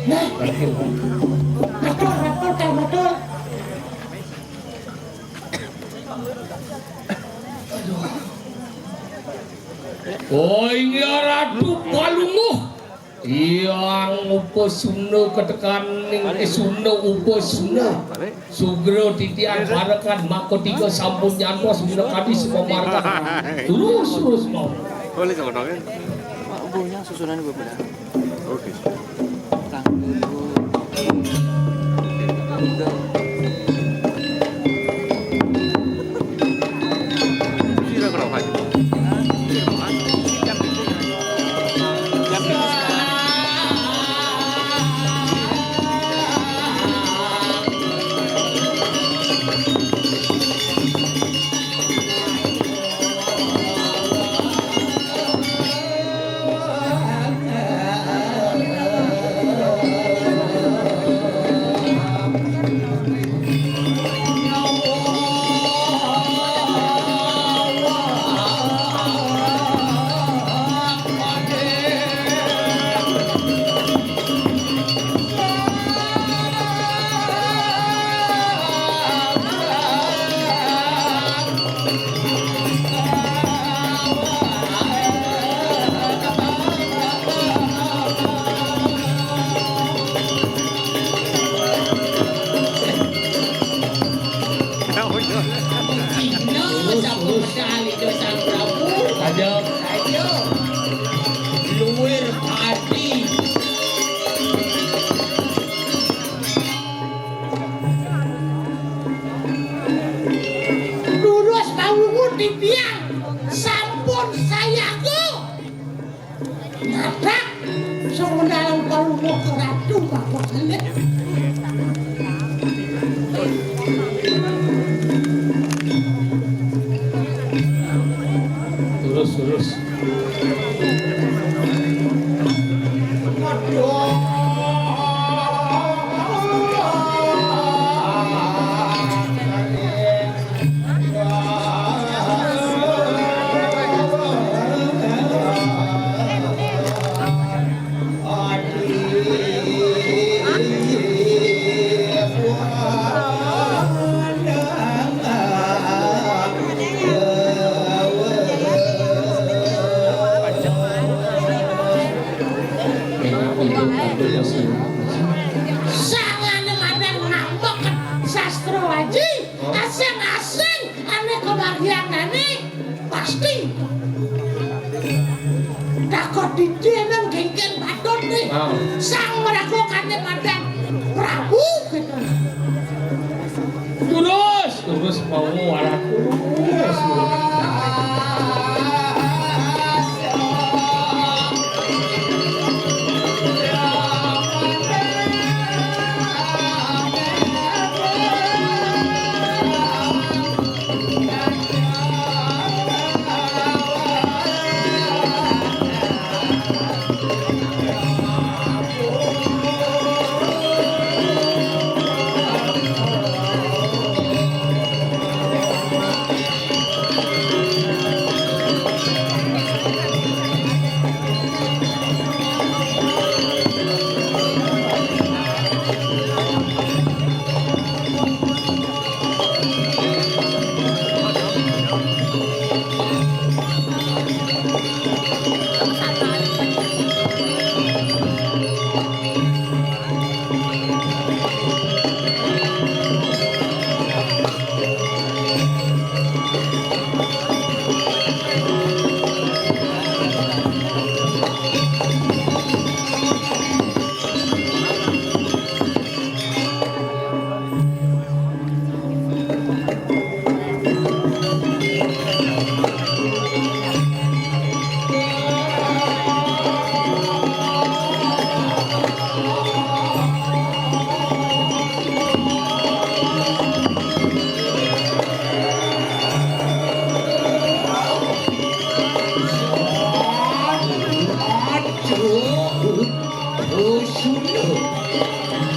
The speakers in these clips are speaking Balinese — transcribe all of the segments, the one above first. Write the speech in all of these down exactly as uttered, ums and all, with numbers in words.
Nah, betul, betul, betul. Oh, inggih Ratu Palungguh. Yang upasuna katekan ning suna upasuna. Sugra titiang parekan maka tiga sampun nyantos minakadi sepamargan. Terus, terus mau. Boleh sama dong, ya? Mak, buhnya susunan gue pada. Oke. Tangguh. Udah. Sira kerok aja. Cina, sampun medal Ida Sang Prabu. Aja. Aja. Luwir adi. Durus mawungu titiang sampun sayaga. Ngadeg sumundang palungguh Ratu Bapak Alit. Terus, terus. Sangane madan ngambek sastra aji, asing-asing ane kebagianane pasti. Takut dijeneng kengken patut nih. Ah. Sang meraku kane madan Prabu gitu. Terus, terus mau warak terus.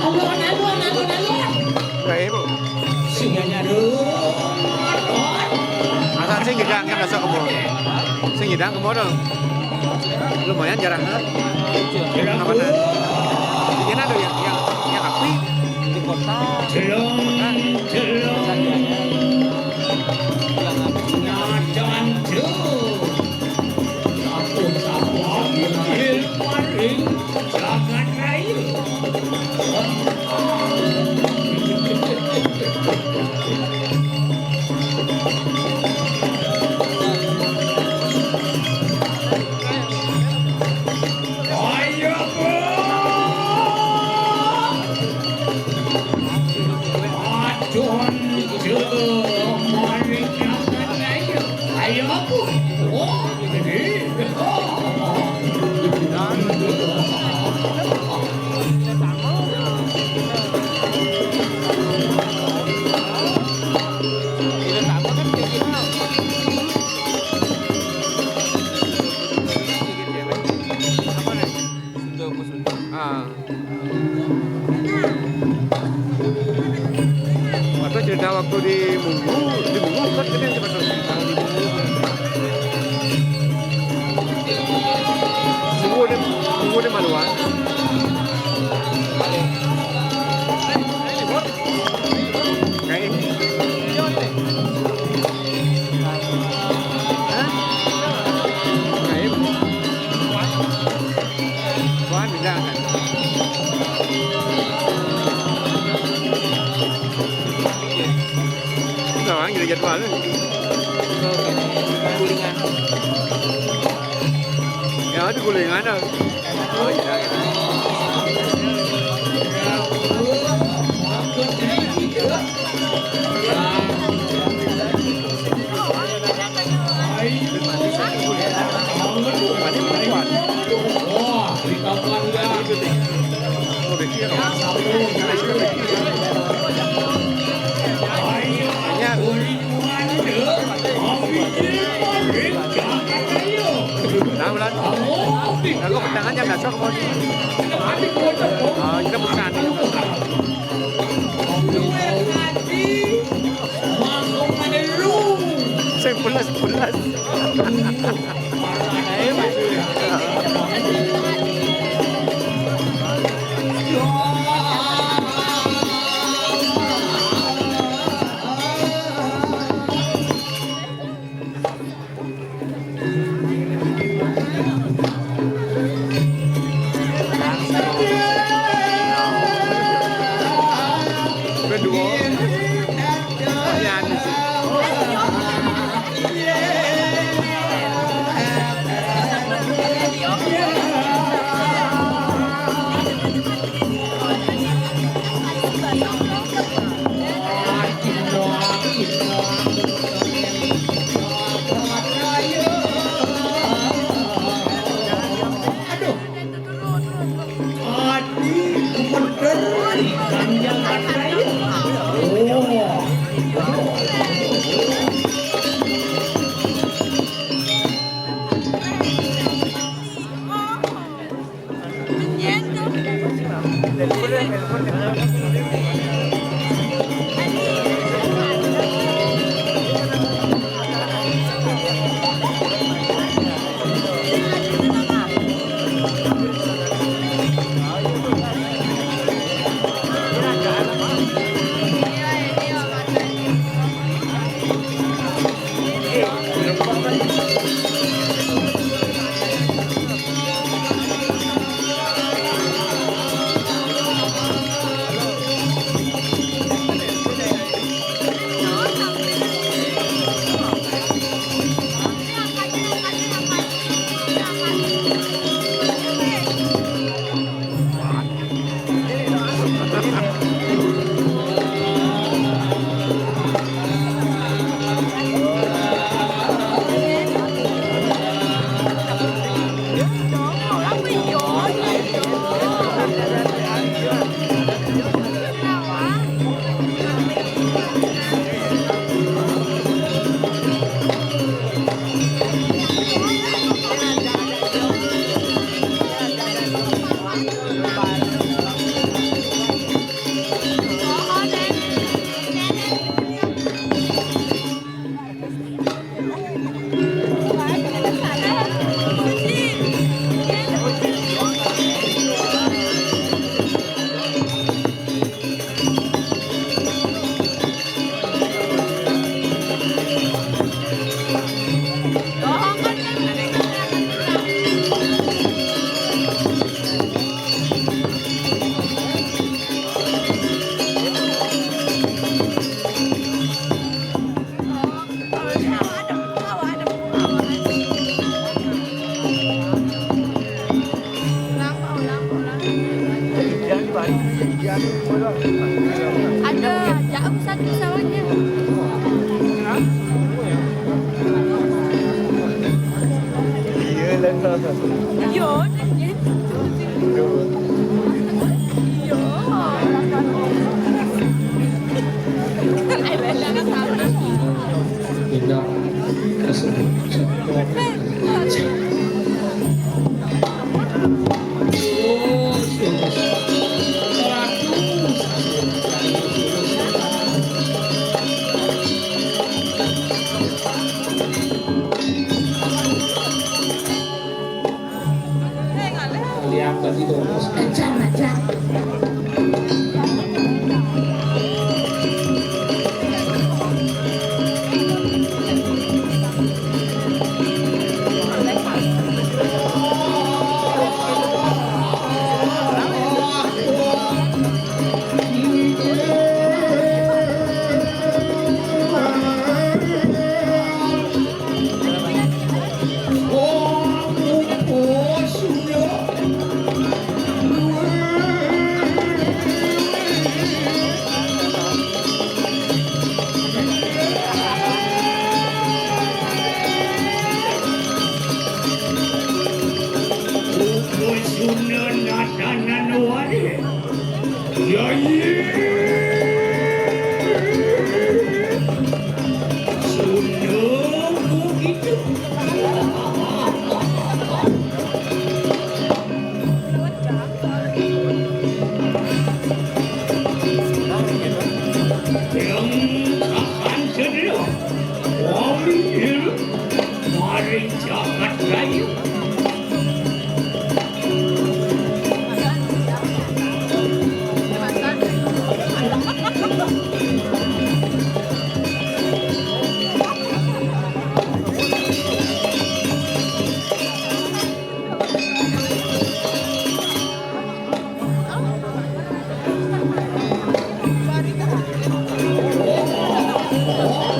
Alon, alon, alon, alon. Baik, Bu. Sing nyedang, kan rasa kebo. Sing nyedang kebo dong. Lumayan jaraknya. Apa, nah? Kan ada yang, yang, yang aktif di kota. Jelong, jelong. Yang aktif, yang aktif. Nadan tuh. Aku tak panggil paling jagat raya. Ayo, Bu. Adon, jelong, mari kita ayo. Ayo, Bu. Oh, ini. Apa nih? Sunda apa Sunda? Ah. Atau cerita waktu di Munggu, di Munggu kan kita cerita di Munggu. Munggu di, Munggu di Maluan. Kayak ini. Hah? Kayak ini. Wah, bisa kan? Nah, gila jadwal. Gulingan. Ya, ada gulingan dah. Oh, iya, iya. Nah, Bulan. Aku petangan jam dasar kemana? Ah, kita pesan. Saya pulas, pulas. Kedua. Ya, di sini. Iya, nyen. Iya. Indah. Lihat tadi tuh, terus kencang aja. Yai Sunda Bukit. Yang akan sedih, wali il, maring jagat raya.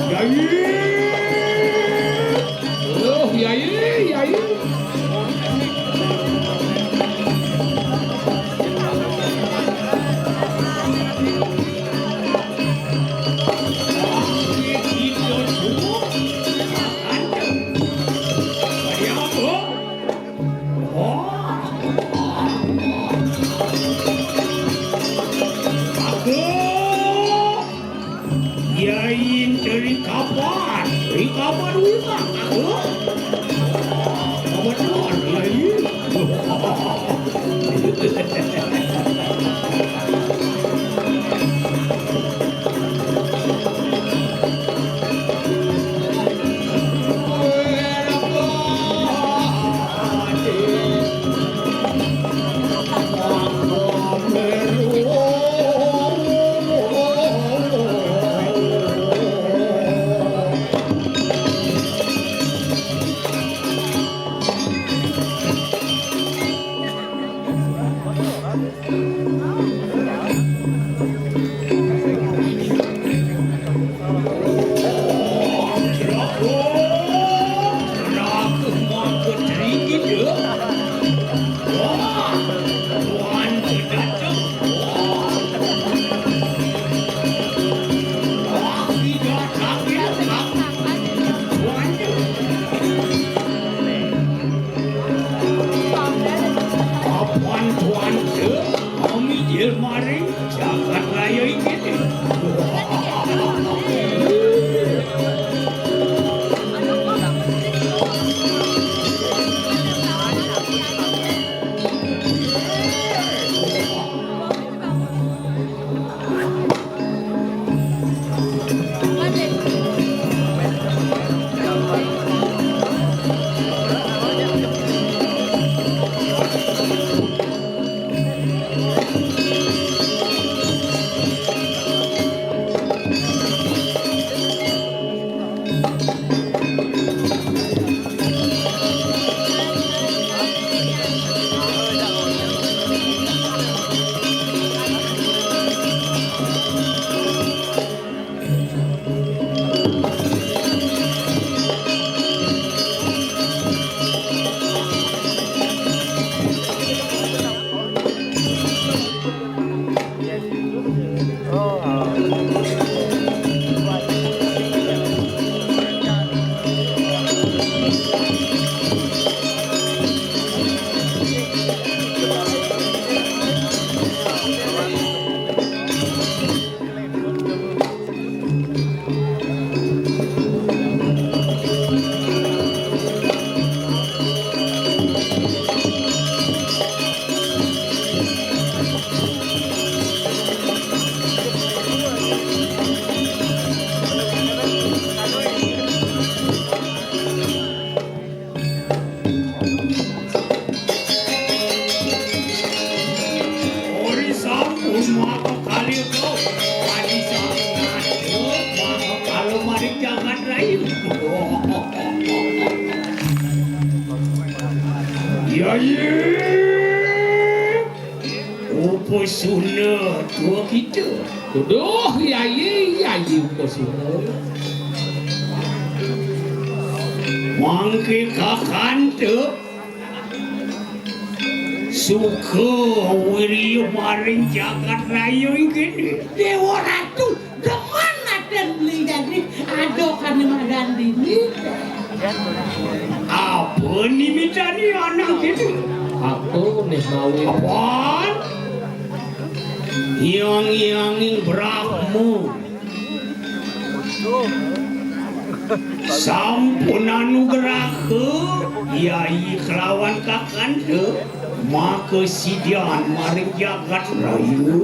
Yai. Oh, yai, yai. Yain dari kapan? Dari kapan ulang? Aku? Kapan doang, Yain? Apan tuan ke, kami jelmaring jagat raya ini. Iya, iya. Upasuna tua kita. Duduh, Yayi, Yayi Upasuna. Mangke kakanta suka wirya maring jagat raya iki. Dewa Ratu, demen aten beli dadi ada kane madan dini. Apa nimitane anak itu? Apa nih mau? Apaan? Yang-yanging Brahma sampun anugraha, Yayi kelawan kakanta, maka sidian maring jagat raya.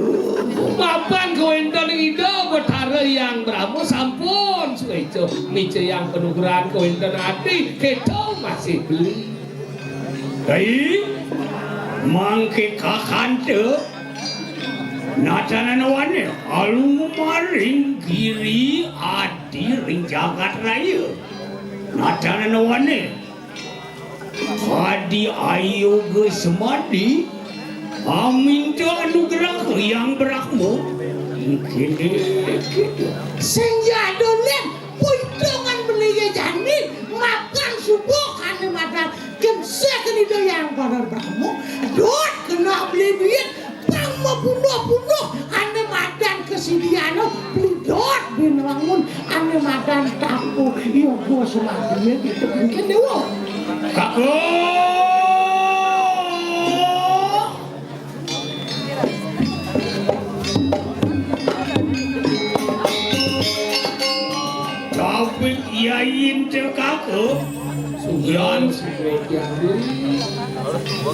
Mapan kawéntenan Ida Betara Hyang Brahma sampun suéca micayang panugrahan kawéntenan ati, kéto masih beli. Rai, mangké kakanta, natanana wané, alung maring giri adi ring jagat raya. Natanana wané, adi ayoga semadi, aminta anugraha Hyang Brahma. Kéné, kéné. Sing jadulin, puitungan beli jani, mapan suba kané madan, gén sih kén Ida Hyang Balar Brahma, dot kena beli duit, pang mapunduh-punduh, ané madan kasidian, beli dot binangun, ané madan tapu, yoga semadi, kéto mungkin, Déwa. Kakang! Dapit Yayi Intel Kakang. Yan,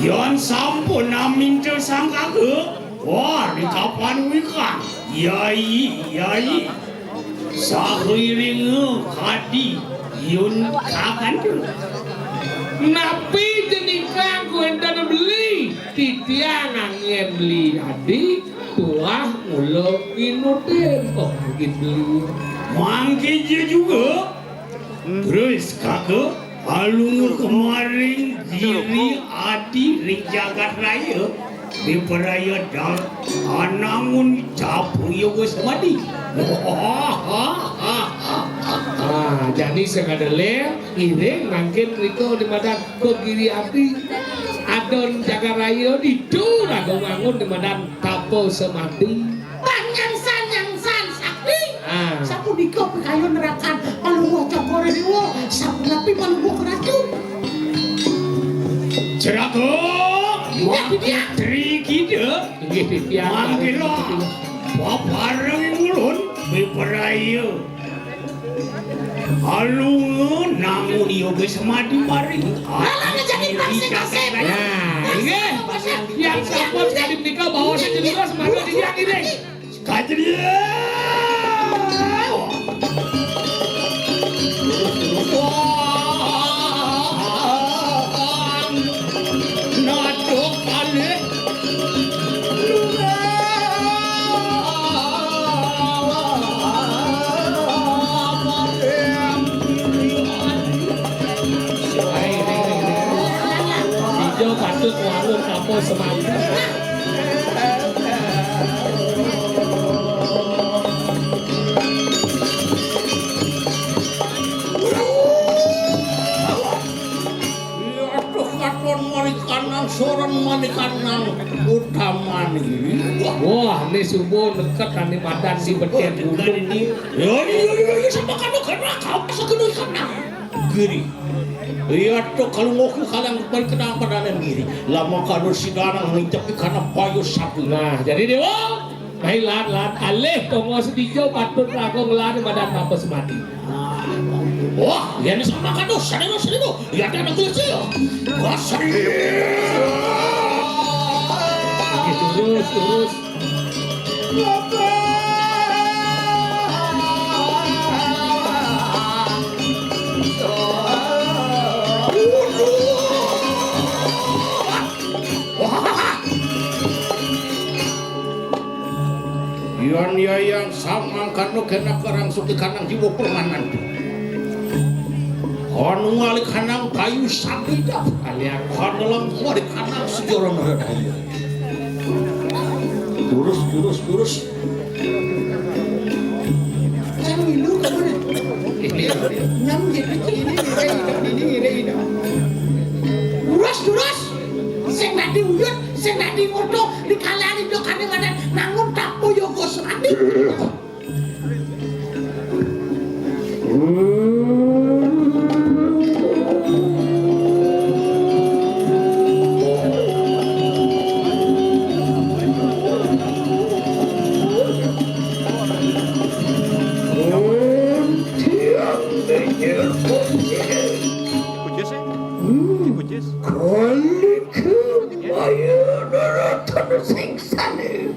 yan sampun aminta sang Kakang. Wah, di kapan wikang. Yayi, Yayi. Sahiring kadi yun kakan. Napi jenikang kuénten beli? Titiang anggén beli adi, tuah mula nginutin. Oh, mungkin beli. Mangké ja juga. Terus, Kakang, alungun kemaring giri adi ring jagat raya, miperaya dal anangun capung yoga semadi. Ah, jani sakadéné ngiring mangkin rika di madan ka giri adi. Adon jagat raya ditu raga wangun di madan tapa semadi. Panyangsan-nyangsan sakti. Ah. Sapunika pikayun nerakan paluwuh cokor Déwa, sapunapi paluwuh kerajaan. Ceraga, wah, Widya. Tri Kida. Inggih, Widya. Mangkila. Papareng ulun, miperaya. Alungun nangun yoga semadi maring. Alah, jadi kasih-kasih. Nah, inggih. Yang sampun sekali menika bawa sejelas maka dia ini. Kajriya. Nato kalih. Ijo patut wangun kampung semangka. Iya, aduh, katon marikanang, soran marikanang, utamani. Wah, ini subuh deket ane madan di betian gunung ni. Ya, iya, iya, iya, sama kanu kena kau sekenuh ikanang. Giri. Iya, tuh, kalau ngoku kalang marikanang padanan giri. Lama kanu sidanang ngincepi kana payu sapi. Nah, jadi Dewa, Hai lan, lan, alih tongos dijo patut raga ngelar madan tapa semadi. Wah, yen sama kado, sadero, sadero. Ya, ada anak kecil. Wah, sadero. Oke, terus, terus. Wah. Yan yayang samangkana kena karang suki kanang jiwa permanan. Anu wali kanang bayu sabida, alian anu lengku wali kanang sejoro noda. Lurus, lurus, lurus. Sing milu ka mana? Nyam jadi ini, ini, ini, ini, ini. Lurus, lurus. Sing dadi uyut, sing dadi ngoto, dikalahin do kane wadan, nangun tapo yogo sumati. Kaliku maya naratan sing sane.